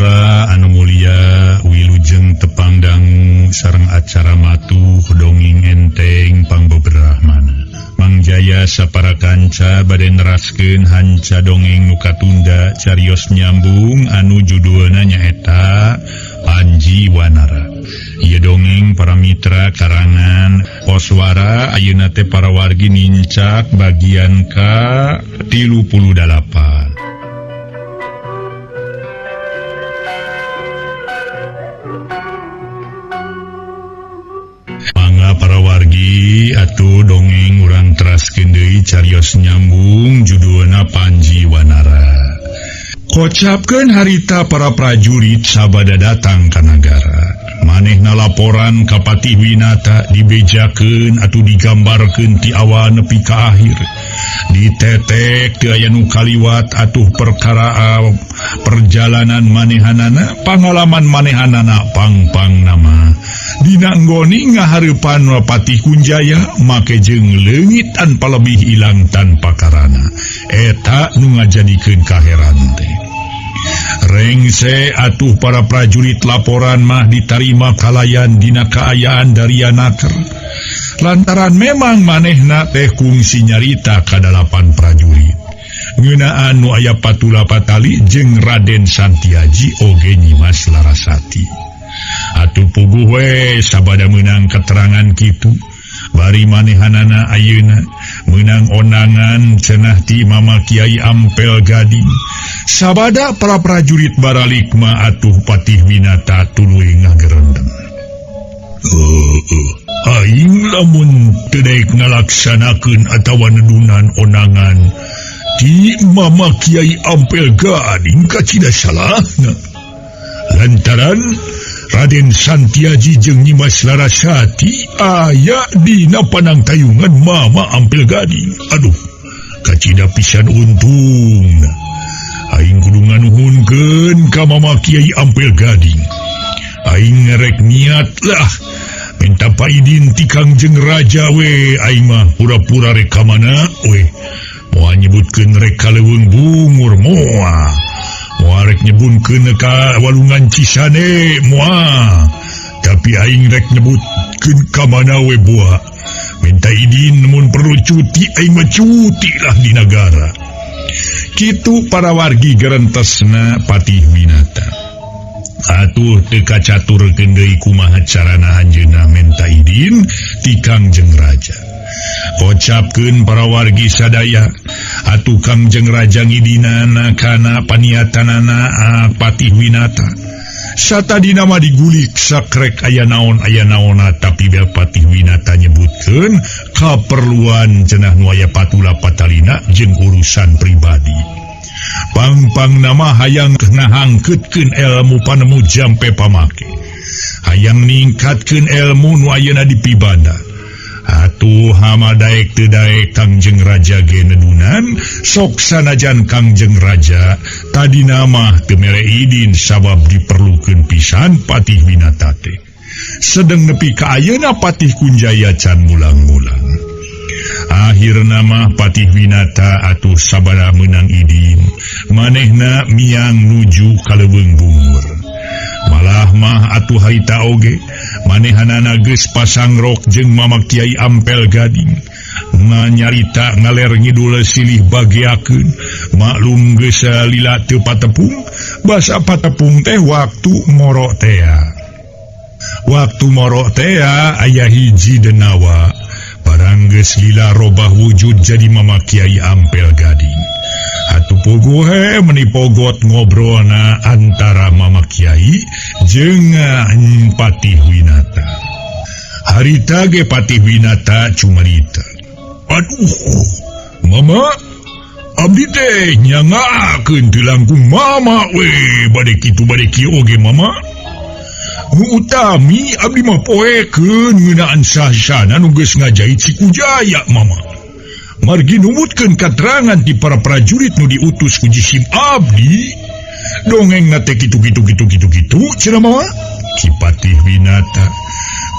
Mitra anu mulia wilujeng tepang dangu sareng acara matuh dongeng enteng pangbeberahmana. Mang Jaya sapara kanca bade neraskeun hanca dongeng nu katunda carios nyambung anu judulna nyaeta Panji Wanara. Ieu dongeng para mitra karangan Koswara ayeuna teh para wargi nincak bagian ka 38. Mangga para wargi atuh dongeng urang teraskeun deui carios nyambung judulna Panji Wanara. Kocapkeun harita para prajurit sabada datang ka nagara. Manehna laporan ka Patih Winata dibejakeun atuh digambarkeun ti awal nepi ka akhir. Ditetek teu aya nu kaliwat atuh perkara perjalanan manehanana, pangalaman manehanana pangpang nama. Dina nggoni ngahareupan Patih Kunjaya make jeung leungit tanpa lebih ilang tanpa karana. Eta nu ngajadikeun kaheran teh. Rengse atuh para prajurit laporan mah ditarima kalayan dina kaayaan Darianaker. Lantaran memang manehna teh kungsi nyarita ka 8 prajurit. Ngeunaan nu aya patula patali jeung Raden Santiaji oge Nyimas Larasati. Atuh puguh we sabada meunang keterangan kitu. Bari manehanana ayeuna meunang ondangan cenah ti Mama Kiai Ampel Gading. Sabada para prajurit baralik mah atuh Patih Winata tuluy ngagerendeng. Aing lamun teu daek ngalaksanakeun atawa nedunan ondangan ti Mama Kiai Ampel Gading kacida salahna. Lantaran Raden Santiaji jeung Nyimas Larasati aya dina panangtayungan Mama Ampel Gading. Aduh, kacida pisan untungna. Aing kudu nganuhunkeun ka Mama Kiai Ampel Gading. Aing ngerek niat lah minta paidin ti Kangjeng Raja we aing mah pura-pura rek ka mana we. Moal nyebutkeun rek ka leuweung bungur moal. Moal rek nyebutkeun ka walungan Cisane moal. Tapi aing rek nyebutkeun ka mana we buah. Minta idin mun perlu cuti aing mah cuti lah di nagara. Kitu para wargi gerentesna Patih Winata. Atuh teu kacaturkeun deui kumaha carana anjeunna minta idin ti Kangjeng Raja. Kocapkeun para wargi sadaya, atuh Kangjeng Raja ngidinana kana paniatanana Patih Winata. Satadina mah digulik sakrek aya naon aya naonna tapi bel Patih Winata nyebutkeun kaperluan cenah nu aya patula patalina jeung urusan pribadi. Pangpang nama hayang ngahangkeutkeun ilmu panemu jampe pamake. Hayang ningkatkeun ilmu nu ayeuna dipibanda. Atuh hama daek teu daek Kangjeng Raja ge nedunan sok sanajan Kangjeng Raja tadina mah teu mere idin sabab diperlukeun pisan Patih Winata teh. Sedeng nepi ka ayeuna Patih Kunjaya can mulang-mulang. Akhirna mah Patih Winata atuh sabada meunang idin manehna miang nuju ka leuweung bungur. Malah mah atuh harita oge manehanana geus pasang rok jeung Mama Kiai Ampel Gading. Nganyarita ngaler ngidul silih bageakeun maklum geus lila teu patepung basa patepung teh waktu ngorok tea. Waktu morok tea aya hiji denawa barang geus lila robah wujud jadi Mama Kiai Ampel Gading. Atuh puguh he meni pogot ngobrolna antara Mama Kiai jeung Patih Winata. Harita ge Patih Winata cumarita. Aduh, Mama, abdi teh nyangakeun teu langkung Mama we bade kitu bade kieu oge Mama. Nu utami abdi mah poekeun ngeunaan sasana nu geus ngajahit si Kujaya Mama. Margi numutkeun katerangan ti para prajurit nu diutus ku jisim abdi. Dongeng na teh kitu kitu kitu kitu kitu cenah Mama. Ki Patih Winata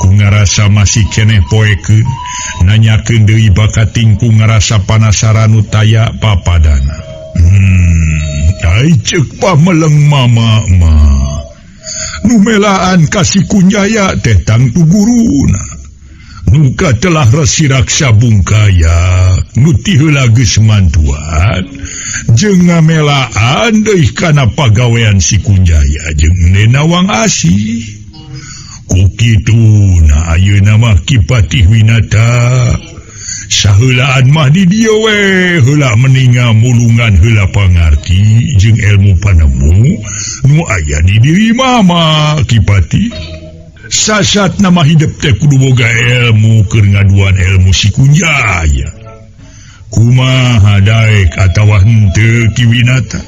ku ngarasa masih keneh poekeun nanyakeun deui bakating ku ngarasa panasaran nu taya papadana. Ai ceuk pameleng mama mah. Nu melaan ka si Kunjaya teh tangtu guruna. Nuka telah Resi Raksa Bungkaya nu ti heula geus mantuan jeung ngamelaan deui kana pagawean si Kunjaya jeung Nawang Asih. Ku kituna ayeuna mah Ki Patih Winata saheulaan mah di dieu we heula meninga mulungan heula pangarti jeung ilmu panemu nu aya di diri mama Ki Patih. Sasat nama hidup teh kudu boga ilmu keur ngaduan ilmu si Kunjaya. Kumaha daek atawa henteu Ki Winata?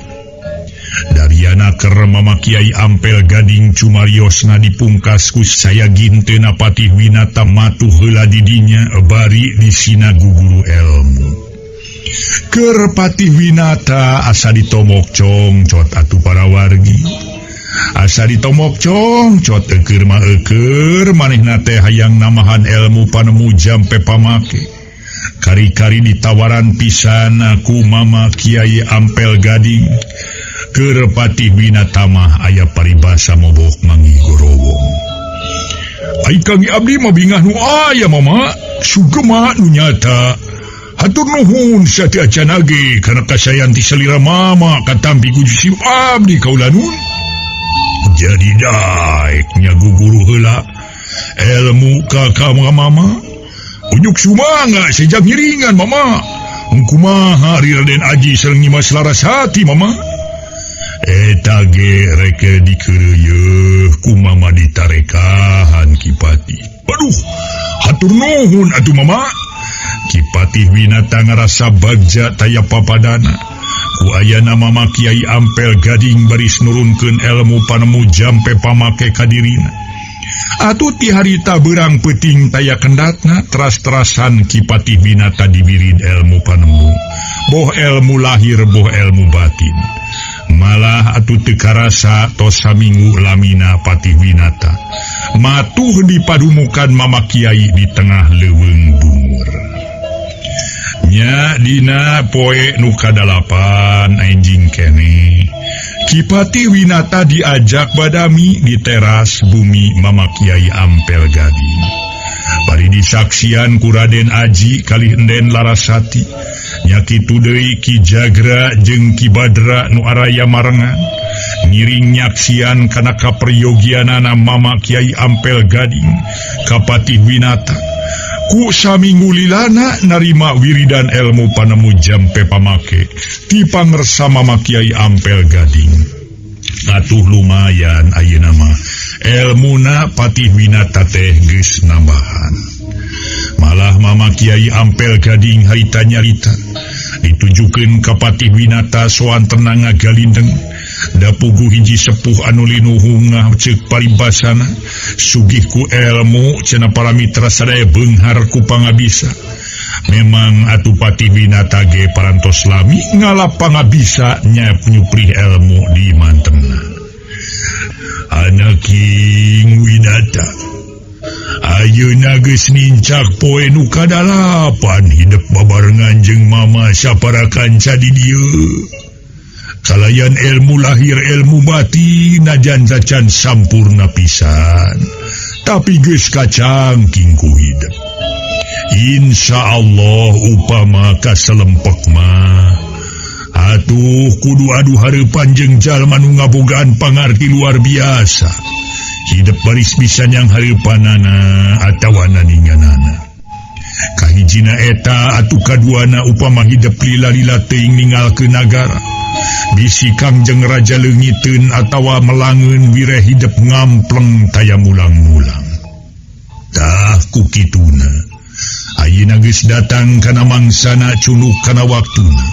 Dariana keur Mama Kiai Ampel Gading cumariosna dipungkas ku saya gintena Patih Winata matuh heula di dinya bari disina guguru ilmu. Keur Patih Winata asa ditomok congcot atuh para wargi. Asa ditomok congcot eukeur mah eukeur manehna teh hayang namahan ilmu panemu jampe pamake. Kari-kari ditawaran pisan ku Mama Kiai Ampel Gading. Keur Patih Winata mah aya paribasa mobok mangi gorowong. Ai kang abdi mah bingah nu aya mama, sugema nu nyata. Hatur nuhun sateuacan ge kana kasayan ti salira mama katampi ku jisim abdi kaula nun. Jadi daek nya guguru heula ilmu ka ka mama. Unjuk sumangga sejak ngiringan mama. Kumaha Raden Aji sareng Nyimas Larasati mama. Eta ge reke dikeureuyeun ku mama ditarekahan Ki Patih. Aduh, hatur nuhun atuh mama. Ki Patih Winata ngarasa bagja taya papadana. Ku ayana Mama Kiai Ampel Gading baris nurunkeun ilmu panemu jampe pamake ka dirina. Atuh ti harita beurang peuting taya kendatna teras-terasan Ki Patih Winata diwirid ilmu panemu. Boh ilmu lahir boh ilmu batin. Malah atuh teu karasa tos saminggu lamina Patih Winata. Matuh dipadumukan Mama Kiai di tengah leuweung bungur. Nya dina poe nu kadalapan enjing keneh. Ki Patih Winata diajak badami di teras bumi Mama Kiai Ampel Gading. Bari disaksian ku Raden Aji kalih Enden Larasati. Nya kitu deui Ki Jagra jeung Ki Badra nu araya marengan. Ngiring nyaksian kana kaperyogianana Mama Kiai Ampel Gading ka Patih Winata. Ku saminggu lilana narima wiridan ilmu panemu jampe pamake ti pangersa Mama Kiai Ampel Gading. Atuh lumayan ayeuna mah elmuna Patih Winata teh geus nambahan. Malah Mama Kiai Ampel Gading harita nyarita ditujukeun ka Patih Winata soan tenang ngagalindeng da puguh hiji sepuh anu linuhung ceuk paribasana sugih ku ilmu cenah para mitra sadaya beunghar ku pangabisa. Memang atuh Patih Winata ge parantos lami ngalap pangabisa nyap nyuprih ilmu di mantena. Anak King Winata ayeuna geus nincak poe nu kadalapan hidep babarengan jeung mama sapara kanca di dieu. Kalayan ilmu lahir ilmu batin najan cacan sampurna pisan tapi geus kacangking ku hidep. Insya Allah upama kaselempek mah atuh kudu adu hareupan jeung jalma nu ngabogaan pangarti luar biasa. Hidep baris pisan yang hareupanana atawa naninganana. Kahijina eta atuh kaduana upama hidep lila-lila teuing ninggalkeun nagara. Bisi Kangjeng Raja leungiteun atawa melangeun wireh hidep ngampleng taya mulang-mulang. Tah ku kituna. Ayeuna geus datang kana mangsana culuk kana waktuna.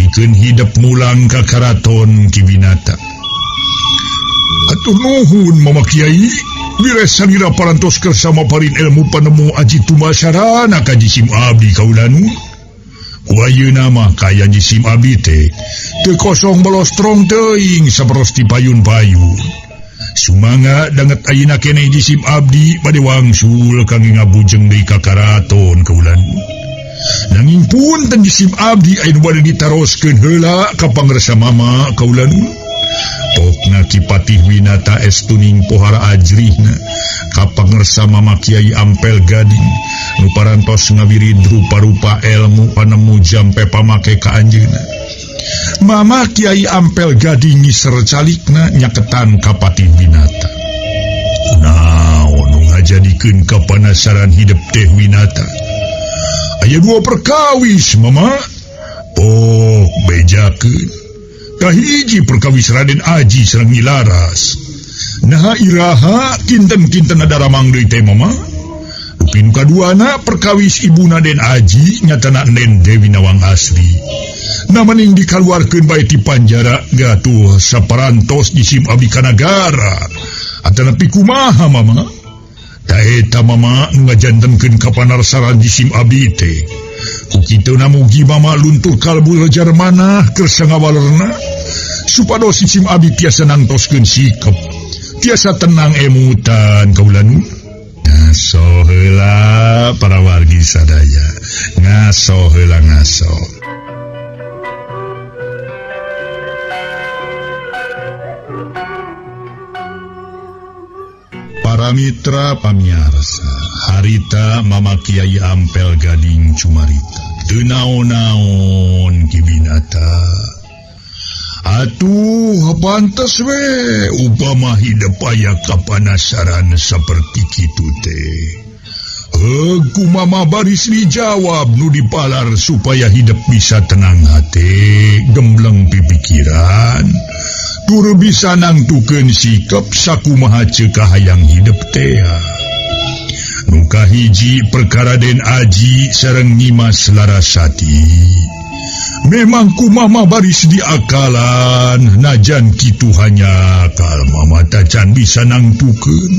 Pikeun hidep mulang ka karaton Ki Winata. Atur nuhun Mama Kiai, wireh salira parantos kersa maparin ilmu panemu aji tumasarana ka jisim abdi kaula nu. Ku ayeuna mah kaya jisim abdi teh teu kosong bolostrong teuing saperos ti payun-payun. Sumangga danget ayeuna keneh jisim abdi bade wangsul kangge ngabujeng deui ka karaton kaula nu. Nanging punten jisim abdi aya nu bade ditaroskeun heula ka pangersa mama kaula nuhun. Pokna Ki Patih Winata estuning pohara ajrihna ka pangersa mama Kiai Ampel Gading nu parantos ngawirid rupa-rupa elmu panemu jampe pamake ka anjeunna. Mama Kiai Ampel Gading ngiser calikna nyaketan ka Patih Winata. Naon nu ngajadikeun kapanasaran hidep teh Winata? Aya dua perkawis mama. Oh, bejakeun. Kahiji perkawis Raden Aji sareng Nyi Laras. Naha iraha kinten-kinten daramang deui teh mama? Rupin kaduana perkawis ibuna Den Aji nyatana Nen Dewi Nawang Asri. Namaning dikaluarkeun bae ti panjara gatuh saparantos jisim abdi ka nagara. Atanapi kumaha mama? Ta eta mama nu ngajantenkeun kapanarsaran jisim abdi teh. Ku kituna mugi mama luntur kalbu rejar manah keur sangawalerna supados jisim abdi tiasa nangtoskeun sikep tiasa tenang emutan kaula nu. Ngaso heula para wargi sadaya, ngaso heula ngaso. Para mitra pamiarsa, harita Mama Kiai Ampel Gading cumarita. Teu naon-naon Ki Winata. Atuh pantes we upama hidep aya kapanasaran saperti kitu teh. Heug ku mama baris dijawab nu dipalar supaya hidep bisa tenang hate, gembleng pipikiran. Tur bisa nangtukeun sikap sakumaha ceuk kahayang hidep teh. Nu kahiji perkara Den Aji sareng Nyimas Larasati. Memang ku mama baris diakalan, najan kitu hanya kal mama tacan bisa nangtukeun.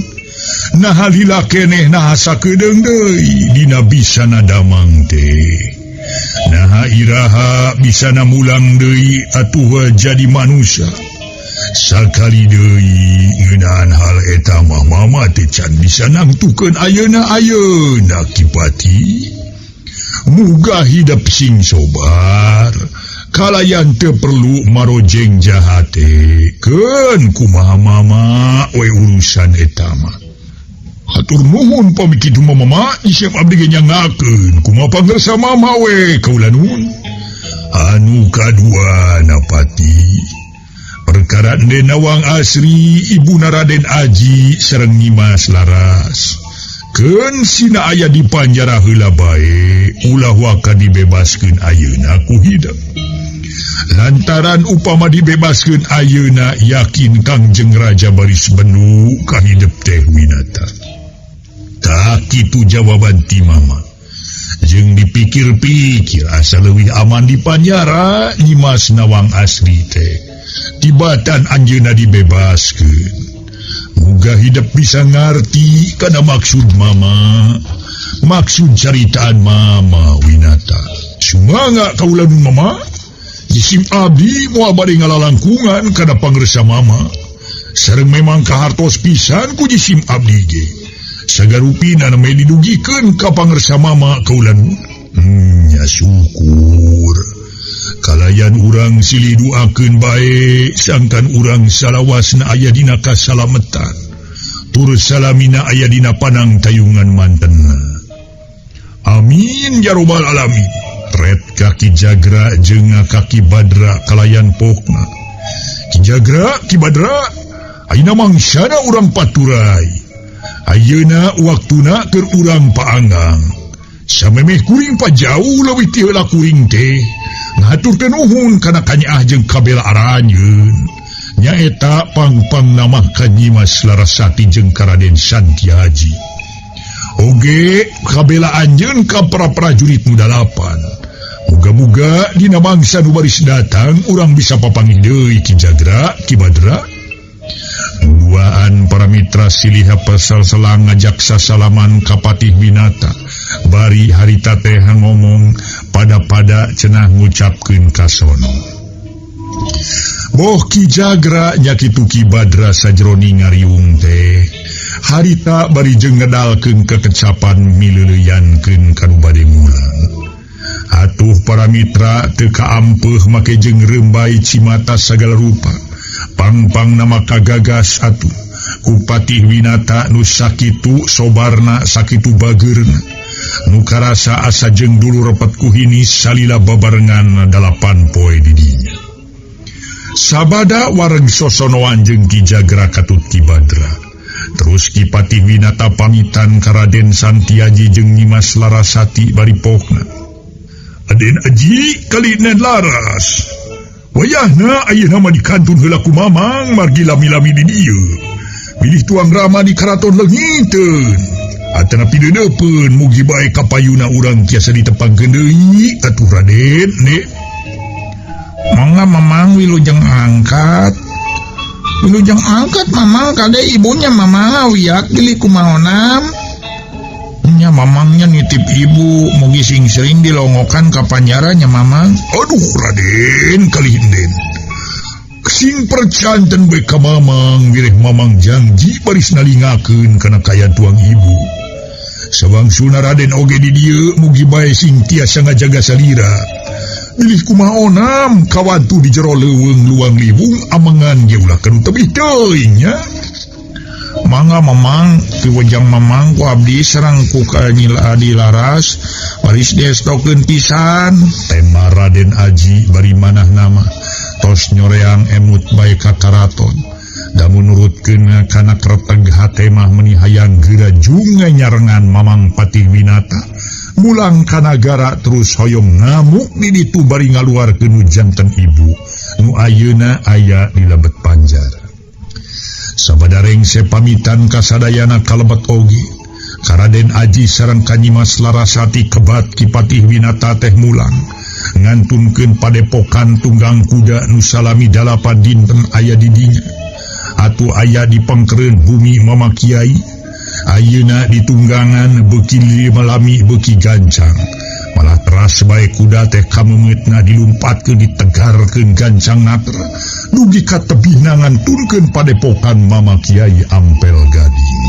Naha lila keneh naha sakedeung deui dina bisa nadamang teh. Naha iraha bisa namulang deui atuh jadi manusia. Sakali deui ngeunaan hal eta mah mama teh can bisa nangtukeun ayeuna ayeuna Ki Pati. Muga hidep sing sobar, kalayan teu perlu marojeng jahate. Keun kumaha mama we urusan eta mah. Hatur nuhun pami kitu mah mama, siap abdi ge nyangakeun kumaha pangersa mama we kaula nuhun. Anu kadua napati perkara Den Nawang Asri ibuna Raden Aji sareng Nyimas Laras. Keun sina aya di panjara heula bae, ulah waka dibebaskeun ayeuna ku hidep. Lantaran upama dibebaskeun ayeuna yakin Kangjeng Raja baris benu ka hidep teh Winata. Tah kitu jawaban ti mama. Jeung dipikir-pikir asa leuwih aman di panjara Nyimas Nawang Asri teh. Tibatan anjeunna dibebaskeun. Muga hidep bisa ngarti kana maksud mama, maksud caritaan mama Winata. Sumangga kaula nu mama, jisim abdi moal bade ngalalangkungan kana pangersa mama. Sareng memang kahartos pisan ku jisim abdi ge. Sagarupina namanya didugikeun ka pangersa mama kaula nu. Nya syukur. Kalayan urang silih duakeun bae sangkan urang salawasna aya dina kasalametan. Tur salamina aya dina panang tayungan mantenna. Amin ya robbal alamin. Ret kaki Jagra jeung kaki Badra kalayan pokna. Ki Jagra, Ki Badra, ayeuna mangsana urang paturai. Ayeuna waktuna keur urang paanggang. Samemeh kuring pajauh leuwih ti heula kuring teh. Ngahaturkeun nuhun kana kanyaah jeung kabela aranjeun. Nyaeta pang-pang namah ka Nyimas Larasati jeung ka Raden Santiaji. Oge kabela anjeun ka para prajurit nu dalapan. Muga-muga dina mangsa nu baris datang urang bisa papanggih deui Ki Jagra, Ki Badra. Duaan para mitra silih pasal selang ngajak sasalaman ka Patih Winata. Bari harita teh ngomong pada-pada cenah ngucapkeun kasono. Boh Ki Jagra nya kitu Ki Badra sajroning ngariung teh. Harita bari jeung ngedalkeun kekecapan mileuleyankeun ka nu bade mulang. Atuh para mitra teu kaampeuh make jeung reumbai cimata sagala rupa. Pangpang nama kagagas atuh. Ku Patih Winata nu sakitu sobarna sakitu bageurna. Nu karasa asa jeung dulur repet ku hinis salila babarengan 8 poe di dinya. Sabada wareg sosonoan jeung Ki Jagra katut Ki Badra. Terus Ki Patih Winata pamitan ka Raden Santiaji jeung Nyimas Larasati bari pokna. Aden Aji kali nen Laras. Wayahna ayeuna mah dikantun heula ku Mamang margi lami-lami di dieu. Bilih tuang rama di karaton leungiteun. Atanapi deudeupeun mugi bae kapayuna urang tiasa ditepangkeun deui atuh Raden ne. Mangga Mamang wilujeng angkat. Wilujeng angkat Mamang kade ibunya Mamang wiak bilih kumaonam. Nya Mamangnya nitip ibu mugi sing sering dilongokan ka panjaranya Mamang. Aduh Raden kali hinden. Sing percanten bae ka Mamang wireh Mamang janji baris nalingakeun kana kaya tuang ibu. Sawangsuna Raden oge di dieu mugi bae sing tiasa ngajaga salira. Bilih kumaha onam kawantu di jero leuweung luang liwung amengan ge ulah kanu tebih teuing nya. Mangga Mamang piwejang Mamang ku abdi sareng ku Kanyil Adi Laras baris diestokeun pisan. Tema Raden Aji bari manah nama tos nyoreang emut bae ka karaton. Da nurutkeun kana kreteg hate mah meuni hayang geura junga nyarengan Mamang Patih Winata. Mulang ka nagara terus hoyong ngamuk di ditu bari ngaluarkeun nu janten ibu nu ayeuna aya di lebet panjara. Sabada rengse pamitan kasadayana kalebet oge. Karaden Aji sareng Kanyimas Larasati kebat Ki Patih Winata teh mulang. Ngantunkeun padepokan tunggang kuda nu salami 8 dinten aya di dinya. Atuh aya di pengkereun bumi Mama Kiai. Ayeuna ditunggangan beuki lami beuki gancang. Malah teras bae kuda teh kameungeutna dilumpatkeun ditegarkeun gancang nater. Dugi ka tebihna ngantunkeun padepokan Mama Kiai Ampel Gading.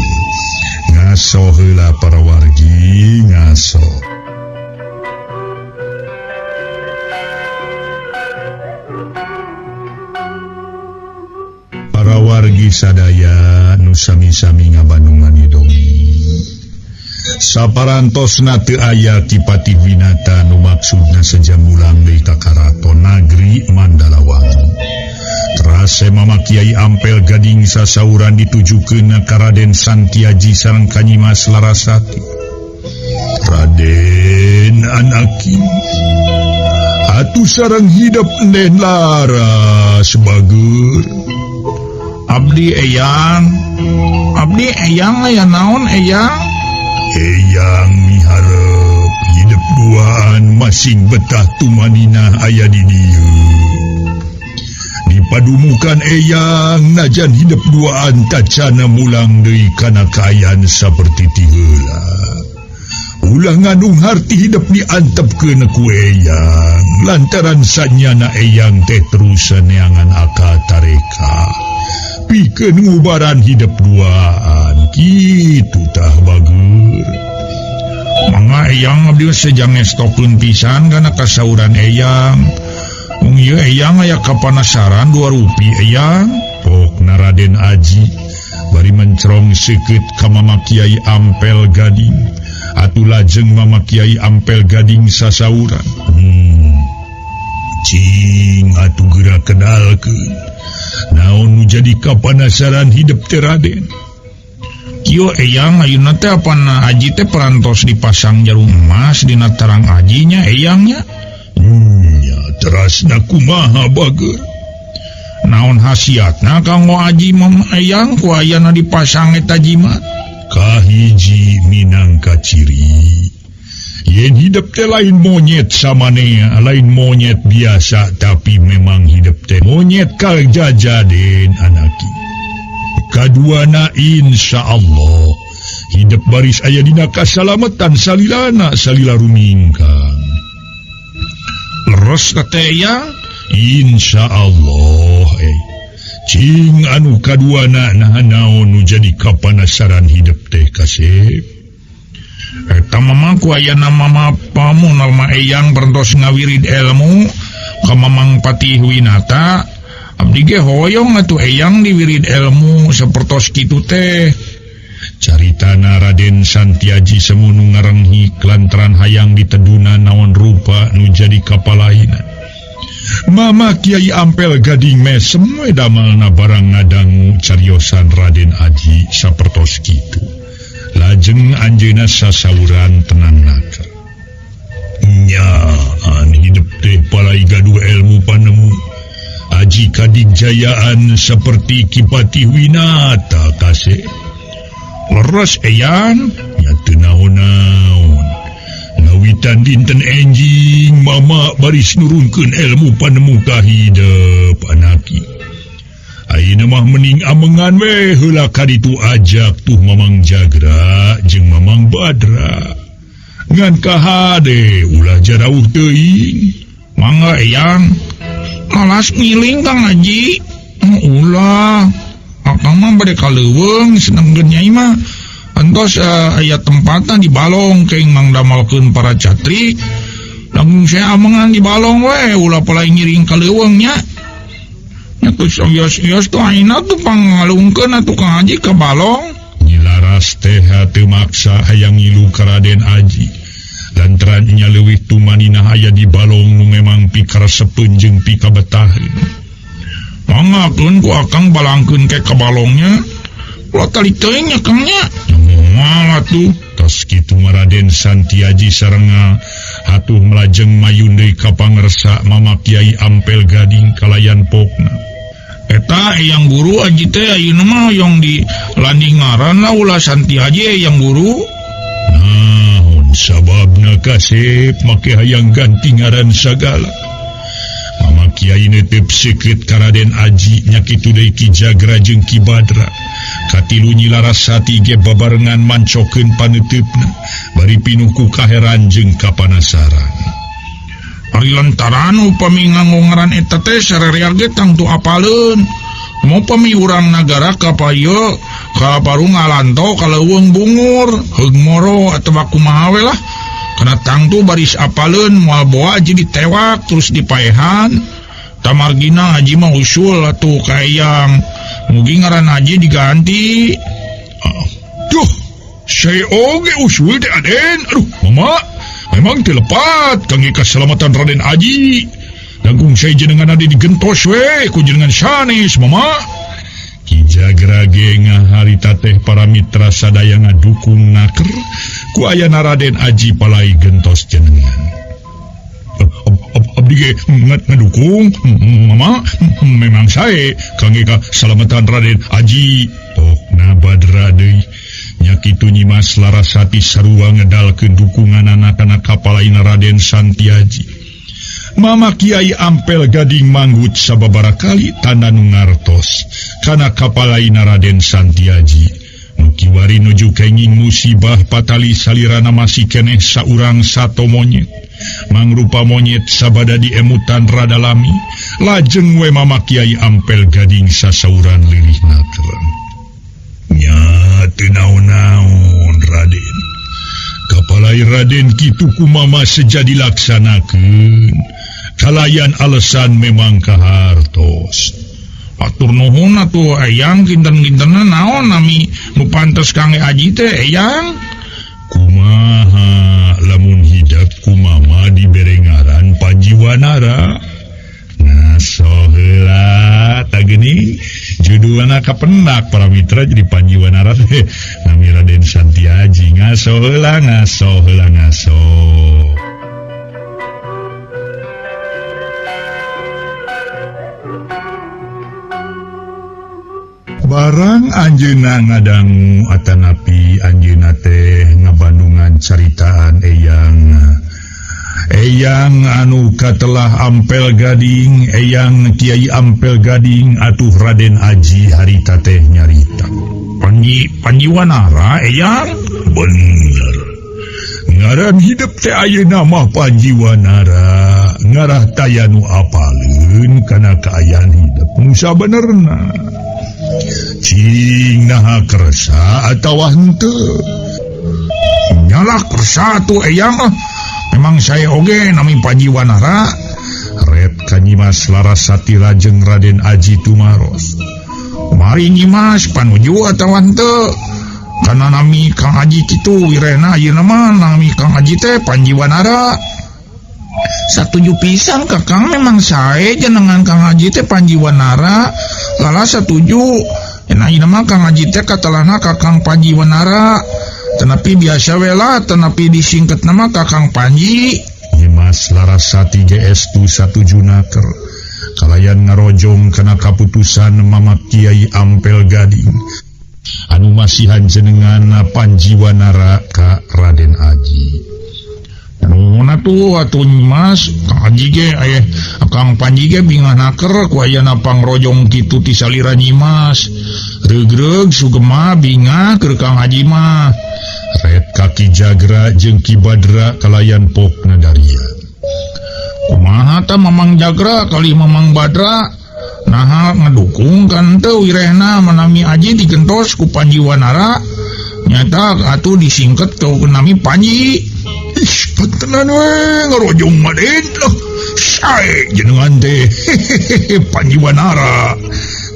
Ngaso heula para wargi, ngaso. Para wargi sadaya nu sami-sami ngabandungan dongeng. Saparantosna teu aya Ki Patih Winata nu maksudna seja mulang deui ka karaton nagri Mandalawangi. Terase Mama Kiai Ampel Gading sasauran ditujukeun ka Raden Santiaji sareng Kanyimas Larasati. Raden anaki atuh sareng hidep Nen Laras bager. Abdi eyang, abdi eyang aya naon eyang? Eyang miharep hidep duaan masing betah tumanina aya di dieu. Dipadumukan eyang najan hidep duaan tacana mulang deui kana kaayaan saperti ti heula. Ulah ngandung harti hidep diantepkeun ku eyang lantaran sanyana eyang teh terus neangan akal tareka. Pikeun ngubaran hidep duaan kitu tah bager. Mangga eyang abdi sejang ngestokeun pisan kana kasauran eyang. Mung ieu eyang aya kapanasaran 2 rupi eyang. Pokna Raden Aji bari mencrong seukeut ka Mama Kiai Ampel Gading. Atuh lajeng Mama Kiai Ampel Gading sasauran. Cing atuh geura kedalkeun. Naon nu jadi kapanasaran hidep teh Raden? Kieu eyang ayeuna teh apana Aji teh perantos dipasang jarum emas dina tarang ajinya eyangnya. Nya terasna kumaha bager? Naon khasiatna kanggo Aji mah eyang ku ayana dipasang eta jimat? Kahiji minangka ciri. Yen hidep teh lain monyet samanea, lain monyet biasa, tapi memang hidep teh monyet kajajaden anaki. Kaduana insya Allah hidep baris aya dina kasalamatan salilana salila rumingkang. Leres teh eyang? Insya Allah Cing anu kaduana naha naon nu jadi kapanasaran hidep teh kasep. Eta Mamang ku ayana Mama pamu nama Eyang berentos ngawirid ilmu ka Mamang Patih Winata. Abdi ge hoyong atuh Eyang diwirid ilmu sapertos kitu teh. Caritana Raden Santiaji semunu ngarenghi lantaran hayang diteduna naon rupa nu jadi kapalaina. Mama Kiai Ampel Gading mesem we damelna barang ngadangu cariosan Raden Aji sapertos kitu. Lajeng anjeunna sasauran tenang naka. Nyaan hidup teh palai gaduh ilmu panemu. Aji kadigjayaan seperti Ki Patih Winata kasih. Leres Eyang, nya teu naon-naon. Ngawitan dinten enjing Mama baris nurunkeun ilmu panemu ka hidep anaki. Ayeuna mah mending amengan we heula ka ditu ajak tuh Mamang Jagra jeung Mamang Badra. Ngan kahade ulah jarauh teuing. Mangga Eyang, malas ngiling Kang Haji. Ulah. Akang mah bade ka leuweung senengkeun nyai mah. Entos aya tempatan di balong keng mangdamalkeun para catri. Langsung saya amengan di balong we ulah palai ngiring ka leuweung nya. Nya geus ios-ios tuh ayeuna tuh pangalungkeun atuh Kang Haji ka balong. Nyi Laras teh teu maksa hayang ngilu ka Raden Aji. Lantaran nya leuwih tumaninah aya di balong nu memang pikaresepeun jeung pikabetaheun. Manggakeun ku akang balangkeun ke ka balongnya. Ulah tali teuing nya Kang nya. Moal atuh. Tos kitu mah Raden Santiaji sarenga hatuh melajeng mayun deui ka pangersa Mama Kiai Ampel Gading kalayan pokna. Eta Eyang Guru Aji teh ayeuna mah hoyong di landing ngaran lah ulah Santiaji Eyang Guru. Naon sababna kasep make hayang ganti ngaran sagala. Mama Kiai netep seukeut ka Raden Aji nya kitu deui Ki Jagra jeung Ki Badra. Katilu Nyi Larasati ge babarengan mancokeun paneuteup-na bari pinuh ku kaheran jeung kapanasaran. Ari lantaran upami nganggo ngaran eta teh sarerea ge tangtu apaleun. Mupami urang nagara ka payo ka baru ngalanto ka leuweung bungur, heug moro atawa kumaha we lah. Kana tangtu baris apaleun moal boa jadi ditewak terus dipaehan. Tamargina haji mah usul atuh ka Eyang. Mugi ngaran haji diganti. Duh, saya oge usul teh Aden. Aduh, Mama, memang teu lepat kangge kasalamatan Raden Aji. Langkung saya jenengan ade digentos we ku jenengan sanes, Mama. Ki Jagra ge ngaharita teh para mitra sadaya ngadukung naker ku ayana Raden Aji palai gentos jenengan. Abdi ge ngadukung, Mama, memang sae kangge kasalamatan Raden Aji. Pokna Badra deui. Nya kitu Nyi Mas Larasati sarua ngedalkeun dukunganana kana kapalaina Raden Santiaji. Mama Kiai Ampel Gading manggut sababaraha kali tanda nu ngartos kana kapalaina Raden Santiaji. Nu kiwari nuju kenging musibah patali salirana masih keneh saurang sato monyet. Mangrupa monyet sabada diemutan rada lami, lajeng we Mama Kiai Ampel Gading sasauran lirih nakereng. Nya teu naon-naon Raden. Kapalai Raden kitu ku Mama seja dilaksanakeun. Kalayan alasan memang kahartos. Atur nuhun atuh Eyang kinten-kintenna naon nami nu pantes kangge Aji teh Eyang. Kumaha lamun hidep ku Mama dibere ngaran Panjiwanara. Ngaso heula tah geuning judulna kapendak para mitra jadi Panjiwanara teh nami Raden Santiaji. Ngaso heula ngaso heula ngaso. Barang anjeunna ngadangu atanapi anjeunna teh ngabandungan caritaan Eyang. Eyang anu katelah Ampel Gading, Eyang Kiai Ampel Gading atuh Raden Aji harita teh nyarita. Panjiwanara Eyang? Bener. Ngaran hidup teh ayeuna mah Panjiwanara, ngarah taya nu apaleun kana kaayaan hidup nu sabenerna. Cing naha kersa atawa henteu. Nyalah satu eyang ah. Memang saya oge nami Panji Wanara. Red ka Nyimas Larasati lajeng Raden Aji Tumaros. Mari Nyimas panuju atawa henteu? Kana nami Kang Aji kitu wirehna ayeuna mah nami Kang Aji teh Panji Wanara. Satuju pisan Kakang memang sae jenengan Kang Haji teh Panji Wanara. Lala satuju. Enak ayeuna mah Kang Haji teh katelahna Kakang Panji Wanara. Tenapi biasa we lah, tenapi disingket nama Kakang Panji. Nyimas Larasati geestu satuju naker. Kalayan ngarojong kana kaputusan Mamak Kiai Ampel Gading. Anu masihan jenengan Panji Wanara ka Raden Aji. Nuhun atuh atuh Nyimas, Kang Haji ge aya Kang Panji ge bingah naker ku ayana pangrojong kitu ti salira Nyimas. Regreg sugema bingah keur Kang Haji mah. Red ka Ki Jagra jeung Ki Badra kalayan pokna daria. Kumaha tah Mamang Jagra kali Mamang Badra? Naha ngedukung kan teu wirehna manami Aji digentos ku Panji Wanara. Nyata atuh disingket ku nami Panji. Ih, pantenan we ngarojong mah den. Loh, sae jenengan teh Panji Wanara.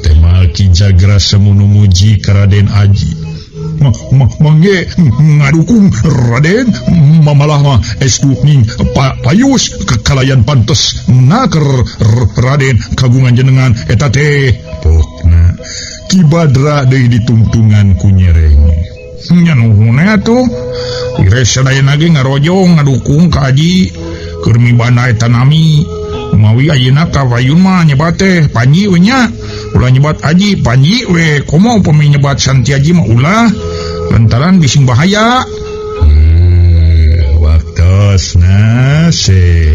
Temal Ki Jagra semunu muji ka Raden Aji. Mangge ngadukung Raden, mamalah mah estu ning payus kekalayan pantes naker Raden kagungan jenengan eta teh. Pokna Ki Badra deui ditungtungan ku nyereng. Nya nuhun atuh. Wireh sadayana ge ngarojong ngadukung ka Aji keur mibanda eta nami. Mawi ayeuna ka payun mah nyebat teh Panji we nya. Ulah nyebat Aji, Panji we. Komo upami nyebat Santiaji mah ulah lantaran bising bahaya. Waktosna se